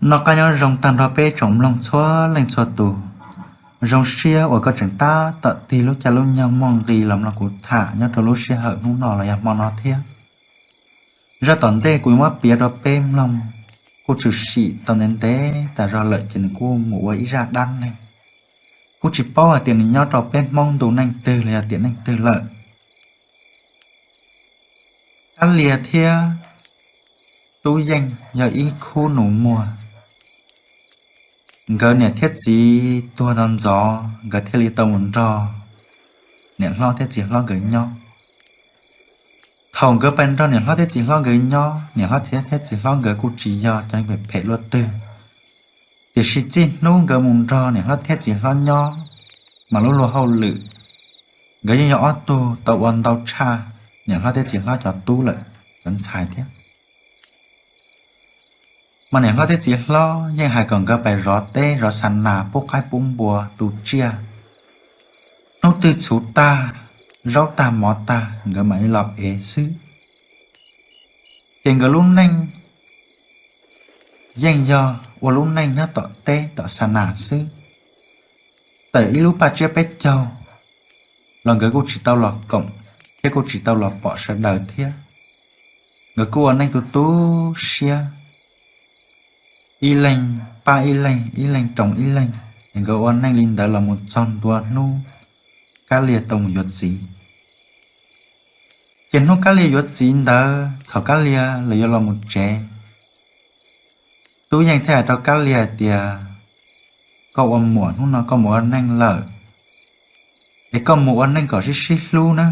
Noj qab nyob zoo tag nrho peb tsoom mloog txhua leej txhua tus. Zoo siab uas koj tseem tab tom tig lub caij lub nyoog muaj nqis los mloog kuv tham nyob rau lub sij hawm hnub no los yog hmo no thiab. Zaj tom ntej kuv yuav muab piav rau peb mloog kuj tshwm sim tau ntev ntev tas zog lawm ces nws kuj mus ua ib zaj dab neeg. Kuj tsis paub hais tias nws nyob rau peb Hmoob ntu neej twg los yog tiam neej twg lawm. Kab Lia thiab Tub Yeej yog ib khub nus muag. Nkawd niam thiab txiv tuag ntxov ntxov, nkawd thiaj li tau mus nrog niam hlob thiab txiv hlob nkawd nyob. Thaum nkawd pais nrog niam hlob thiab txiv hlob nkawd nyob, niam hlob thiab txiv hlob nkawd kuj tsis yog cov neeg phem phem luaj twg, tiam sis txij hnub nkawd mus nrog niam hlob thiab txiv hlob nyob, mas lub luag hauj lwm nkawd yeej yog ob tug tau ua ntau tshaj niam hlob thiab txiv hlob cov tub lawm, cov ntxhais thiab. Mas niam hlob thiab txiv hlob yeej hais kom nkawd pais zov teb zov xa nas pub qaib pub npua tu tsiaj. Hnub twg txhuv tag, zaub tag mov tag nkawd mam li los ev xwb. Ces nkawd lub neej yeej yog ua lub neej nyob tom teb tom xa nas xwb. Tawm ib lub paj tsiab peb caug los nkawd kuj tsis tau los koom thiab kuj tsis tau los pom sawv daws thiab. Nkawd kuj ua neej tu tu siab, ib leeg pab ib leeg, ib leeg roos ib leeg, es nkawd ua neej li ntawd los mus txog ntua hnub Kab Lia tau mus yuav txiv. Ces hnub Kab Lia yuav txiv ntawd, thaum Kab Lia lawv yuav los mus tsev, Tub Yeej thiaj hais rau Kab Lia hais tias, koj ua muam hnub no koj mus ua neej lawm, es koj mus ua neej kom sib sib hlub na,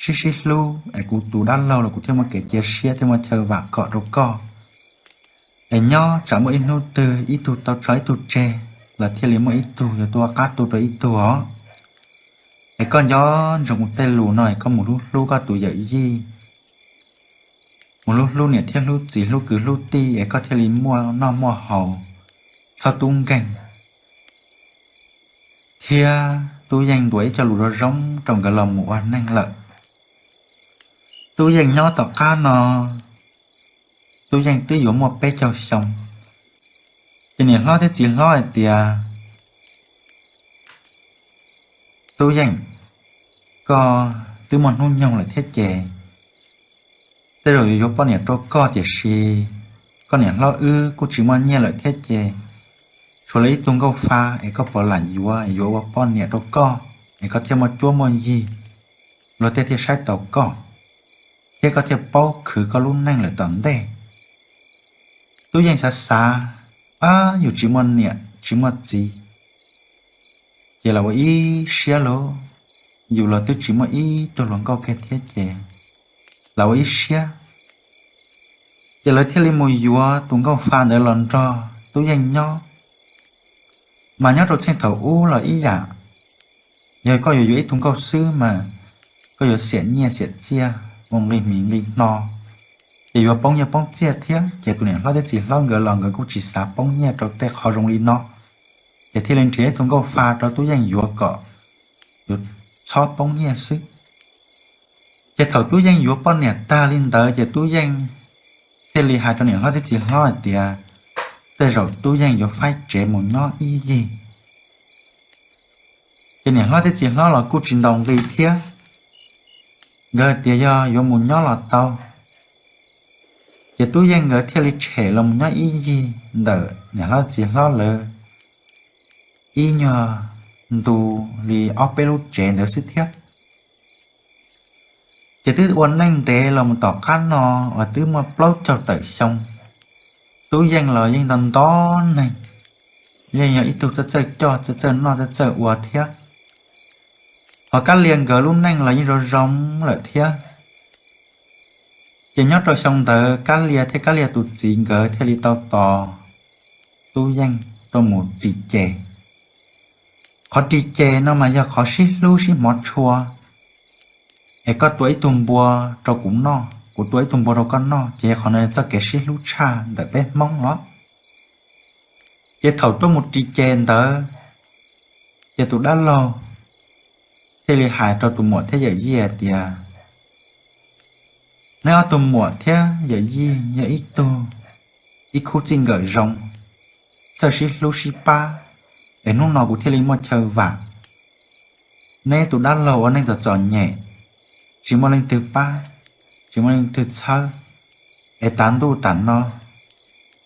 sib sib hlub es kuv tus dab laug los kuv thiaj muaj kev cia siab thiaj muaj chaw vam khom rau koj. Es nyob tsam muaj ib hnub twg ib tug tau tso ib tug tseg los thiaj li muaj ib tug yuav tuaj qab tu rau ib tug os. Es koj nco ntsoov kuv tej lus no es koj mus hlub hlub koj tus yawm yij, mus hlub hlub niam thiab hlub txiv hlub kwv hlub tij es koj thiaj li muaj noj muaj haus, txhob tub nkeeg. Thiab Tub Yeej ntuas ib co lus zoo zoo rau nkawd los mus ua neej lawm. Tub Yeej nyob tom qab no, Tub Yeej twb yuav muaj peb caug xyoo, ces niam hlob thiab txiv hlob hais tias, Tub Yeej, koj twb muaj hnub nyoog lawm thiab ces tej zaum yuav yuav poj niam rau koj, tiam sis koj niam hlob wb kuj tsis muaj nyiaj lawm thiab ces tshuav lawv ib tug nkauj fa es koj puas lam yuav, yuav ua poj niam rau koj es koj thiaj muaj cuab muaj yig, luag tej thiaj saib taus koj, thiab koj thiaj paub khwv koj lub neej lawm tom ntej. Tub Yeej xav xav, ab, yus tsis muaj niam tsis muaj txiv, ces lam ua ib siab lauj, yus los twb tsis muaj ib tug hluas nkauj kiag thiab ces lam ua ib siab. Ces lawv thiaj li mus yuav tus nkauj fa ntawd los nrog Tub Yeej nyob. Mas nyob rau txheej thaum ub los ib yam, yog koj yuav yuav ib tug nkauj xwb mas koj yuav xiam nyiaj xiam txiaj ua nqi hmiv nqi hno, ces yuav poob nyiaj poob txiaj thiab. Ces tus niam hlob thiab txiv hlob nkawd los nkawd kuj tsis xav poob nyiaj rau tej qhov zoo li no, ces thiaj li nrhiav ib tug nkauj fa rau Tub Yeej yuav kom yuav txhob poob nyiaj xwb. Ces thaum Tub Yeej yuav poj niam tag li ntawd ces Tub Yeej thiaj li hais rau niam hlob thiab txiv hlob hais tias tej zaum Tub Yeej yuav faib tsev mus nyob ib yig. Ces niam hlob thiab txiv hlob los kuj tsis ntaus nqi thiab, nkawd hais tias yog yuav mus nyob los tau. Ces Tub Yeej nkawd thiaj li tshem los mus nyob ib yig ntawm niam hlob txiv hlob lawv ib nyuag ntu li ob peb lub tsev ntawd xwb thiab. Ces twb ua neej ntev los mus tom qab no uas twb muaj plaub caug tawm xyoo, Tub Yeej los yeej nto nto neeg, yeej yog ib tug txawj txawj coj txawj txawj noj txawj txawj ua thiab. Hos Kab Lia nkawd lub neej los yeej zoo zoo lawm thiab. Ces nyob rau xyoo ntawd Kab Lia thiab Kab Lia tus txiv nkawd thiaj li tau tos Tub Yeej tuaj mus ris ces. Qhov ris ces no mas yog qhov sib hlub sib hmov tshua, es koj tua ib tug npua rau kuv noj, kuv tua ib tug npua rau koj noj, ces yog qhov no yog txoj kev sib hlub tshaj ntawm peb Hmoob os. Ces thaum tuaj mus ris ces ntawd, ces tus dab laug thiaj li hais rau tus muam thiab yawm yij hais tias, neb ob tug muam thiab yawm yij yog ib tug ib khub txij nkawm zoo, txawj sib hlub sib pab, es hnub no kuv thiaj li muaj chaw vam. Neb tus dab laug ua neej txom txom nyem, tsis muaj leej twg pab, tsis muaj leej twg txhawb, es tas ntuj tas no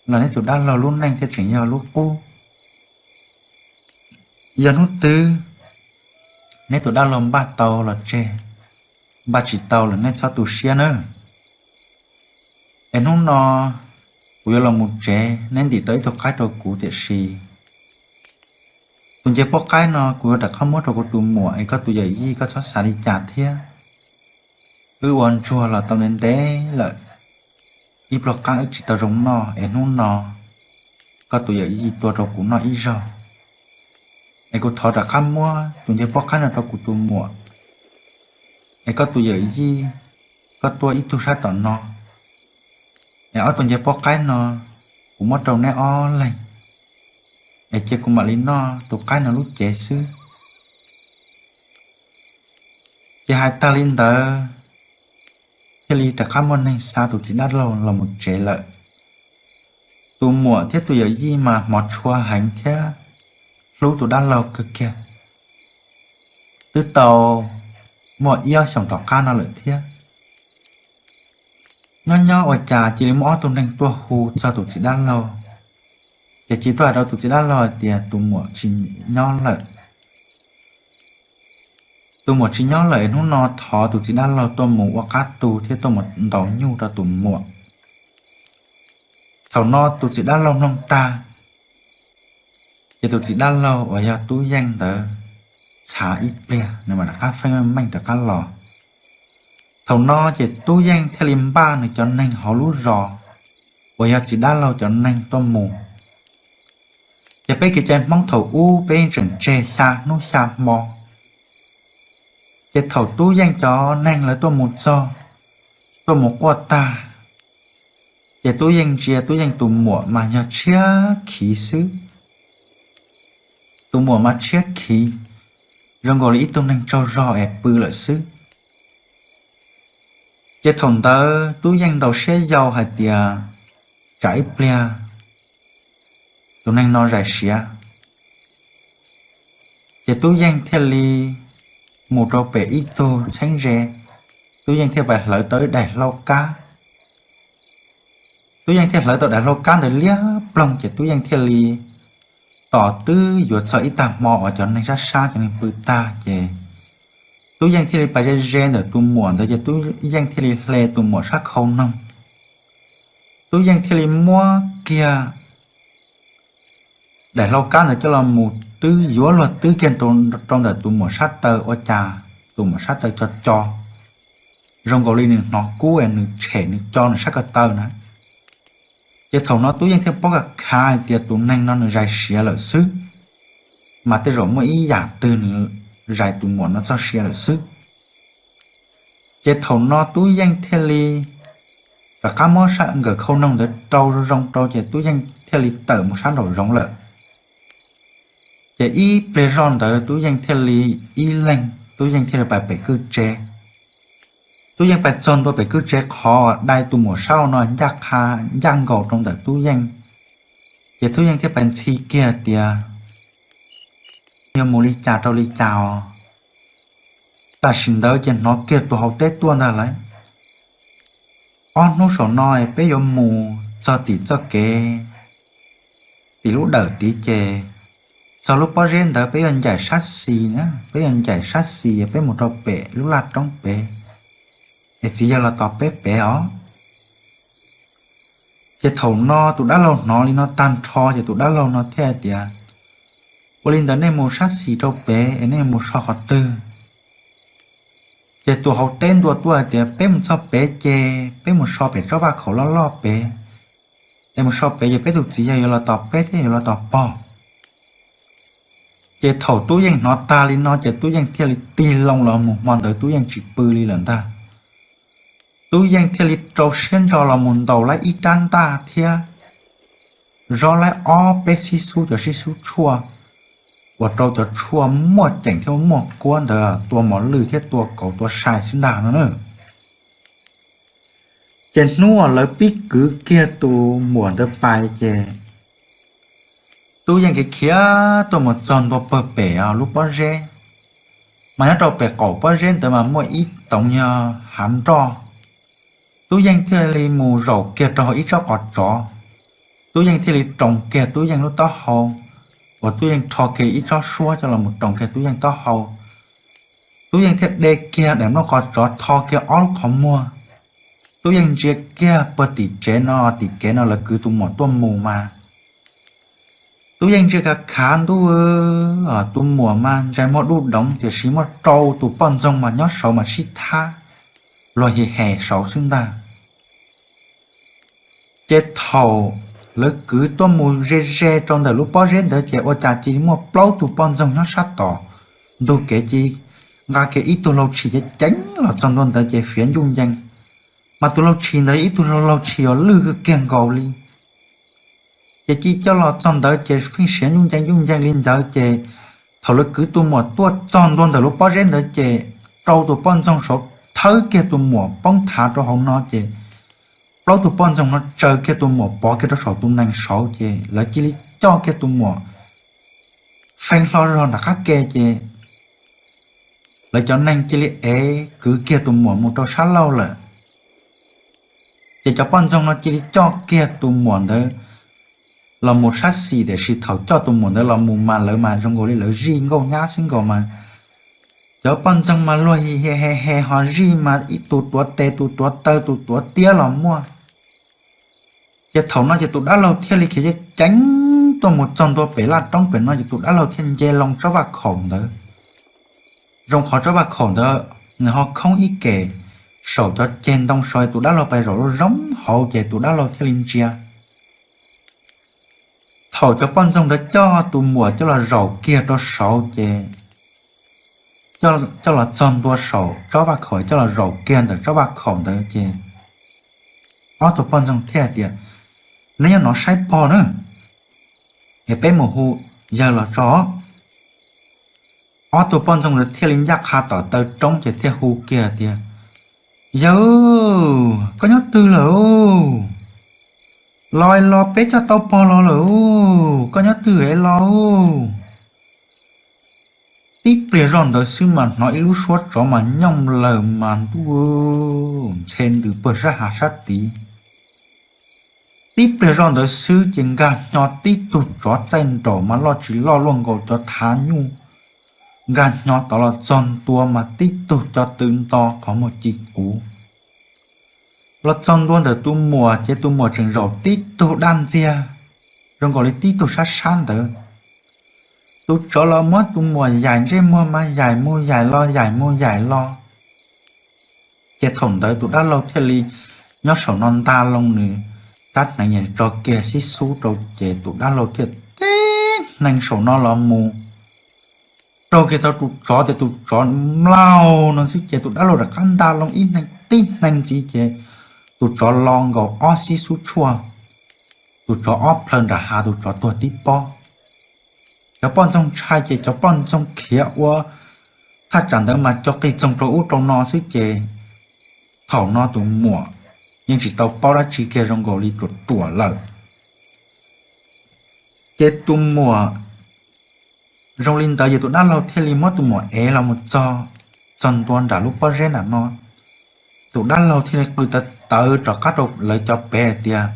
los neb tus dab laug lub neej thiaj tseem yog lub qub. Yog hnub twg neb tus dab laug npaj tau los tseg, npaj tsis tau los neb txhob tu siab nawb. Es hnub no kuv yuav los mus tsev, neb ntim tau ib tug qaib rau kuv, tiam sis tus ncej puab qaib no kuv yuav rov qab muab rau kuv tus muam, es koj tus yawm yij koj txhob xav li cas thiab. Wb ua ntsuag los tau ntev ntev lawm, ib pluag qaib wb tsis tau zoo noj, es hnub no koj tus yawm yij tua rau kuv noj ib zaug, es kuv thov rov qab muab tus ncej puab qaib no rau kuv tus muam, es koj tus yawm yij koj tuaj ib tug sab tom no, es ob tug ncej puab qaib no kuv muab rau neb ob leeg, es cia kuv mam li noj tus qaib no lub cev xwb. Ces hais tag li ntawd, thiaj li rov qab muaj neeg xa tus txiv dab laug los mus tsev lawm. Tus muam thiab tus yawm yij mas hmov tshua heev thiab hlub tus dab laug kawg kiag. Twb tau muaj ib ob xyoos tom qab no lawm thiab. Nyob nyob ua cas cia li muaj ob tug neeg tuaj hu txog tus txiv dab laug, ces cia li tuaj hais rau tus txiv dab laug hais tias tus muam tsis nyob lawm. Tus muam tsis nyob lawm, hnub no thov tus txiv dab laug tuaj mus ua qab tu thiab tuaj mus ntaus nyuj rau tus muam. Thaum no tus txiv dab laug mloog tag, ces tus txiv dab laug uas yog Tub Yeej ntawd txhav ib pliag, nws mam rov qab feeb meej rov qab los. Thaum no ces Tub Yeej thiaj li npaj nws cov neeg hauv lub zos uas yog txiv dab laug cov neeg tuaj mus. Ces peb kev cai Hmoob thaum ub peb yeej tseem tseg xya hnub xya hmo. Ces thaum Tub Yeej cov neeg lawv tuaj mus txog, tuaj mus quaj tag, ces Tub Yeej ntsia Tub Yeej tus muam mas yog tshiab khiv xwb. Tus muam mas tshiab khiv, zoo nkaus li ib tug neeg tsaug zog es pw lawm xwb. Ces thaum ntawd Tub Yeej ntaus siab yau hais tias tsam ib pliag tus neeg no zais siav. Ces Tub Yeej thiaj li mus rau pem ib tug txheeb ze, Tub Yeej thiaj pais hlawv tau ib daim hlau kab. Tub Yeej thiaj hlawv tau daim hlau kab ntawd liab ploog, ces Tub Yeej thiaj li tos twb yuav txog ib tag hmo uas cov neeg sab sab cov neeg pw tag, ces Tub Yeej thiaj li pais ze ze ntawm tus muam ntawd, ces Tub Yeej thiaj li hle tus muam sab khau noog. Tub Yeej thiaj li muab kiag daim hlau kab ntawd coj los mus twb yuav luag twb kiag rau ntawm tus muam sab taw, ua cas tus muam sab taw co co, zoo nkaus li nws hnov kub es nws tshem nws co nws sab ko taw na. Ces thaum no Tub Yeej thiaj paub khav khav hais tias tus neeg no nws zais siav lawm xwb, mas tej zaum muaj ib yam twg nws zais tus muam no txoj sia lawm xwb. Ces thaum no Tub Yeej thiaj li rov qab muab sab nkawm khau noog ntawd rau zoo rau, ces Tub Yeej thiaj li tawm mus sab nraum zoov lawm. Ces ib pliag zoj ntawd Tub Yeej thiaj li ib leeg, Tub Yeej thiaj li pais pem kwj tse. Tub Yeej pais txog ntua pem kwj tse qhov dai tus muam sab no ncaj qha ncaj nkaus rau ntawm Tub Yeej, ces Tub Yeej thiaj pais ntxhi kiag tias yuav mus li cas rau li cas os. Tam sim ntawd ces hnov kiag tus hauv teb tuaj ntag lauj. Ob hnub saum no peb yuav mus txog tim txoj kev, tim lub dawm tid ces txog lub pob zeb ntawd peb yuav ncaim sab xis na, peb yuav ncaim sab xis peb mus rau pem lub laj roob pem, es txiv yawg los tos peb pem os. Ces thaum no tus dab laug hnov li no tag nrho ces tus dab laug no thiaj tias, ua li ntawd nej mus sab xis rau pem es nej mus so qhov twg? Ces tus hauv teb ntua tuaj hais tias peb mus txog pem ces peb mus so pem tsob vaj khaum loj loj pem, es mus so pem ces peb tus txiv yawg yuav los tos peb thiab yuav los tos pog. Ces thaum Tub Yeej hnov tag li no ces Tub Yeej thiaj li tig loo los mus, hmo ntawd Tub Yeej tsis pw li lawm ntag. Tub Yeej thiaj li rau siab ntso los mus ntaus laib ib rab ntaj thiab zob laib ob peb xib xub cov xib xub tshuaj uas rau cov tshuaj muaj ceem thiab muaj kuab ntawd tua mos lwj thiab tua kauv tua sai xwb ntag no na. Ces hnub uas lawv pib kwv kiag tus muam ntawd pais ces Tub Yeej khiav khiav tuaj mus txog ntua pag pem lub pob zeb, mas nyob rau pem qaum pob zeb ntawd mas muaj ib toov yog hav nroj. Tub Yeej thiaj li mus zaum kiag rau hauv ib tsob qos tsov. Tub Yeej thiaj li roos kiag Tub Yeej lub taub hau, uas Tub Yeej rho kiag ib tsob suab coj los mus roos kiag Tub Yeej taub hau. Tub Yeej thiaj de kiag daim nplooj qos tsov tho kiag ob lub qhov muag. Tub Yeej ntsia kiag pag tim tsev no, tim kev no lawv kwv tus muam tuaj mus mas Tub Yeej ntsia khav khav ntuj, tus muam mas ntsais muag duj doov tiam sis muaj rau tus poj ntxoog mas nyob saud mas sib thab luag hi hes saud xwb ntag. Ces thaum lawv kwv tuaj mus ze ze rau ntawm lub pob zeb ntawd ces ua cas cia li muaj plaub tug poj ntxoog nyob sab tom ntug kev cia li nqa kiag ib tug lau tshis ceev ceev los txog ntua ntawd ces fiav ncuj ncees. Mas tus lau tshis ntawd ib tug lau tshis uas lwj kiag nkaus li. Ces cia li coj los txog ntawd ces pheej siav ncuj ncees ncuj ncees li ntawd ces thaum lawv kwv tus muam tuaj txog ntua ntawm lub pob zeb ntawd ces rau tus poj ntxoog saud thawb kiag tus muam poob thav rau hauv no ces plaub tug poj ntxoog no tsaws kiag tus muam pov kiag rau saum tus nees saud ces lawv cia li coj kiag tus muam feeb hlo zog nram qab ke ces lawv cov neeg cia li ev kwv kiag tus muam mus rau sab laug lawm. Ces cov poj ntxoog no cia li coj kiag tus muam ntawd los mus sab xis tiam sis thaum coj tus muam ntawd los mus mas lawv mas zoo nkaus li lawv zij nkauj nyab xwb nkaus mas cov poj ntxoog mas luag hi hi he he ho zij mas ib tus tuav tes tus tuav taw tus tuav tiab los muaj. Ces thaum no ces tus dab laug thiaj li khiav ceev ceev tuaj mus txog ntua pem laj roob pem no ces tus dab laug thiaj nce loo tsob vaj khaum ntawd. Zoo qhov tsob vaj khaum ntawd nws ho khoob ib kem, saum cov ceg ntoo saud tus dab laug pais zaum lub zoo hauv ces tus dab laug thiaj li ntsia. Thaum cov poj ntxoog ntawd coj tus muam coj los zaum kiag rau saud ces coj los txog ntua saum tsob vaj khaum coj los zaum kiag ntawm tsob vaj khaum ntawd ces ob tug poj ntxoog thiaj tias, neb nyob no saib pog na, es peb mus hu yawg los tso. Ob tug poj ntxoog ntawd thiaj li ncaj qha tom taw roob ces thiaj hu kiag tias, yawg, koj nyob twg lawm? Los los peb coj tau pog los lawm, koj nyob twg es los? Tib pliag zoj ntawd xwb mas hnov ib lub suab tsov mas nyooj lawm mas ntuj, ntxhe ntws pag sab hav sab tid. Tib pliag zoj ntawd xwb ces nkag hnyo tib tug tsov txaij nraum mas loj tsis loj luaj nkaus cov thav nyuj, nkag hnyo tod los txog ntua mas tib tug cov tw nto qhov muag ci quv. Los txog ntua ntawm tus muam ces tus muam tseem zaum tib tug daj ntxiag, zoo nkaus li tib tug sab sab ntawd. Tus tsov los muab tus muam yaim ntsej muag mas yaim mus yaim los yaim mus yaim los. Ces thaum ntawd tus dab laug thiaj li nyob saum no nta loo nws rab hneev tso kiag xib xub rau ces tus dab laug thiaj tib hneev saum no los mus raug kiag tau tus tsov tias tus tsov mlaug no xwb ces tus dab laug rov qab nta loo ib hneev tib hneev ntxiv ces tus tsov lo nkaus ob xib xub tshuaj, tus tsov ob plhaw nram hav tus tsov tuag tib pob. Cov poj ntxoog ntshai ces cov poj ntxoog khiav ua thaj tsam ntawd mas co qig txoog rau ub rau no xwb ces thaum no tus muam yeej tsis tau paub dab tsi kiag zoo nkaus li ruam ruam lawm. Ces tus muam zoo li ntawd ces tus dab laug thiaj li muab tus muam ev los mus txog, txog ntua nram lub pob zeb nram no. Tus dab laug thiaj li qw tawv tawv rov qab rau lawv cov pem hais tias,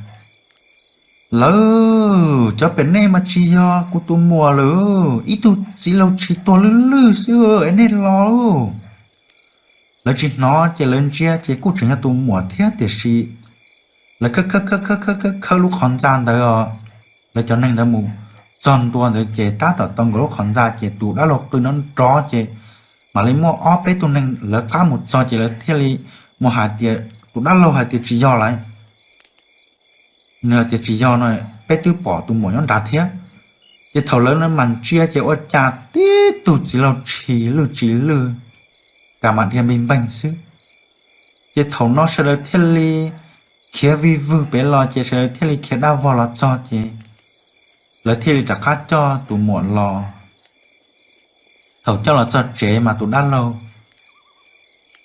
lawv cov pem nej mas tsis yog kuv tus muam lawm, ib tug txiv laug tshis tuag lwj lwj xwb es nej los lauj. Lawv tsis hnov ces lawv ntsia ces kuj tseem yog tus muam thiab tiam sis lawv khawb khawb khawb khawb khawb khawb lub qhov ntxa ntawd os. Lawv cov neeg ntawd mus txog ntua ntawd ces tab tom tau nkaus lub qhov ntxa ces tus dab laug qw nrov nrov ces mam li muaj ob peb tug neeg lawv qab mus txog ces lawv thiaj li mus hais tias, tus dab laug hais tias tsis yog lawm, nws hais tias tsis yog no, peb twb pom tus muam nyob nrad thiab. Ces thaum lawv mam ntsia ces ua cas tib tug txiv laug tshis lwj tsis lwj, kas mas dhia npij npeeg xwb. Ces thaum no sawv daws thiaj li khiav vij vwg pem los ces sawv daws thiaj li khiav dab vog los txog ces lawv thiaj li rov qab coj tus muam los. Thaum coj los txog tsev mas tus dab laug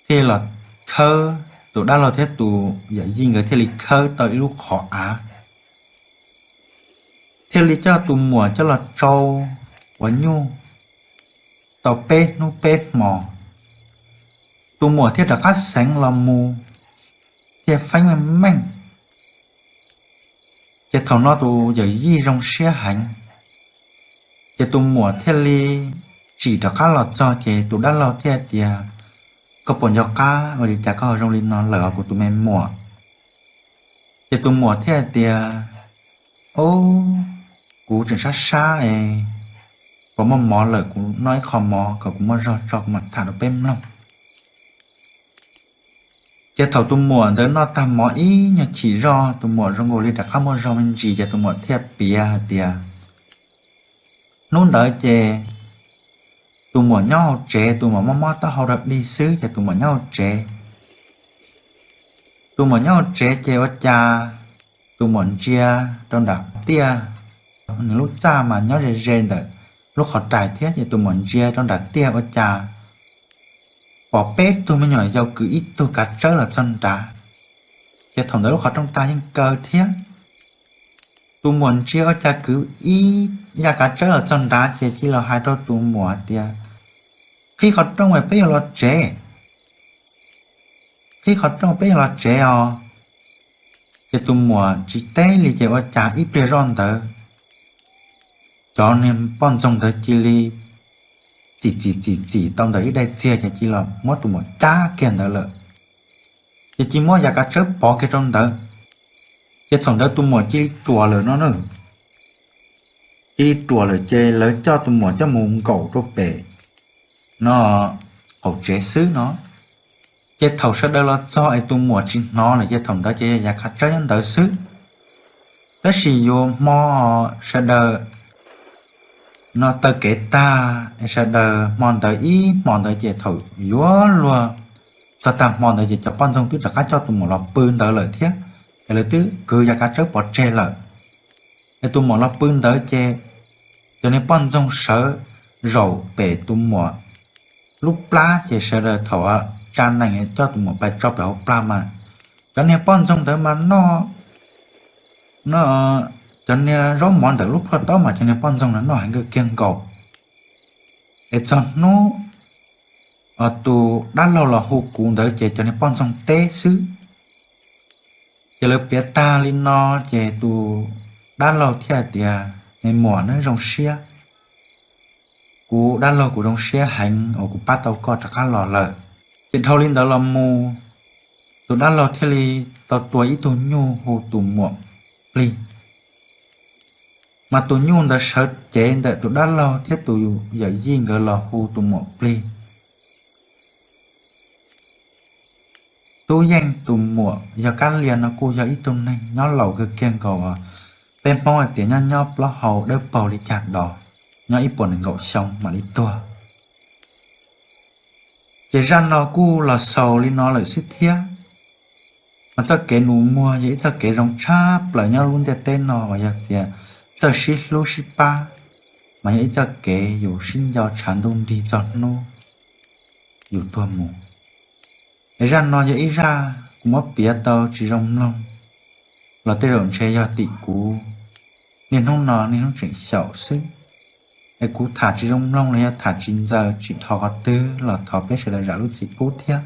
thiaj los khawb tus dab laug thiab tus yawm yij nkawd thiaj li khawb tau ib lub qhov av, thiaj li coj tus muam coj los tsau ua nyuj tau peb hnub peb hmos. Tus muam thiaj rov qab xeev los mus, thiaj feeb meej meej. Ces thaum no tus yawm yij zoo siab heev, ces tus muam thiaj li tsim rov qab los txog, ces tus dab laug thiaj tias, koj puas nco qab ua li cas koj ho zoo li no lawm os kuv tus me muam? Ces tus muam thiaj tias, o, kuv tseem sab sab es puas muaj mov lawm, kuv noj ib qho mov kom kuv muaj zog tso kuv mam tham rau peb mloog. Ces thaum tus muam ntawd noj tag mov ib nyuag chim zog, tus muam zoo nkaus li rov qab muaj zog me ntsis, ces tus muam thiaj piav hais tias, hnub ntawd ces tus muam nyob hauv tsev, tus muam mob mob taub hau rau dig xwb, ces tus muam nyob hauv tsev. Tus muam nyob hauv tsev ces ua cas tus muam ntsia rau nram tiaj, nws lub txaj mas nyob ze ze ntawm lub qhov rais thiab, ces tus muam ntsia rau nram tiaj ua cas pom peb tug me nyuam yaus kwv ib tug kav tsawb los txog nrad. Ces thaum ntawd lub qhov rooj tag yeej kaw thiab, tus muam ntsia ua cas kwv ib yam kav tsawb los txog nrad, ces cia los hais rau tus muam tias, qhib qhov rooj es peb yuav los tsev, qhib qhov rooj peb yuav los tsev os. Ces tus muam tsis teb li, ces ua cas ib pliag zoj ntawd cov niag poj ntxoog ntawd cia li txim txim txim txim tau ntawm ib daim txiag, ces cia los muab tus muam cab kiag ntawd lawm. Ces cia muab yam kav tsawb pov kiag rau ntawd. Ces thaum ntawd tus muam cia li ruam lawm no na, cia li ruam lawm, ces lawv coj tus muam coj mus nkaum rau pem no qaum tsev xwb no. Ces thaum sawv daws los txog es tus muam tsis hnov lawm, ces thaum ntawd ces yog yam kav tsawb nyob ntawd xwb. Tab sis yuav hmo sawv daws no taw kev tag, sawv daws hmo ntawd ib hmo ntawd ces thaum yuav luag txog tag hmo ntawd ces cov poj ntxoog twb rov qab coj tus muam los pw ntawd lawm thiab, es lawv twb kwv yam kav tsawb pov tseg lawm. Es tus muam los pw ntawd ces cov niag poj ntxoog sawv zaum pem tus muam lub plab, ces sawv daws thaum tsa nees coj tus muam pais tso pem hauv plag mas cov niag poj ntxoog ntawd mas noj, noj cov niag zaub mov ntawm lub plhuaj taub mas cov niag poj ntxoog ntawd noj heev kawg kiag nkaus. Es txog hnub tus dab laug los hu kuv ntawd ces cov niag poj ntxoog teb xwb. Ces lawv piav tag li no, ces tus dab laug thiaj tias, me muam, neb zoo siab, kuv dab laug kuv zoo siab heev uas kuv pab tau koj rov qab los lawm. Ces dhau li ntawd los mus, tus dab laug thiaj li tau tua ib tug nyuj hu tus muam plig. Mas tus nyuj ntawd sawv cev ntawm tus dab laug thiab tus yawm yij nkawd los hu tus muam plig. Tub Yeej tus muam yog Kab Lia no kuj yog ib tug neeg nyob laus kawg kiag nkaus, peb Hmoob hais tias nyob nyob plaub hau dawb paug li cag dos, nyob ib puas nees nkaum xyoo mam li tuag. Ces zaj no kuj los xaus li no lawm xwb thiab. Mas txoj kev nus muag yog ib txoj kev zoo tshaj plaws nyob lub ntiaj teb no uas yog tias txawj sib hlub sib pab, mas yog ib txoj kev yus sib nco tshav ntuj nrig txog hnub yus tuag mus. Es zaj no yog ib zaj kuv muab piav tau tsis zoo mloog los tej zaum ntshe yog tim kuv niaj hnub no niaj hnub tseem xyaum xwb. Es kuv tham tsis zoo mloog los yog tham tsis ntxaws tsis dhos qhov twg los thov peb sawv daws zam lub txim pub thiab.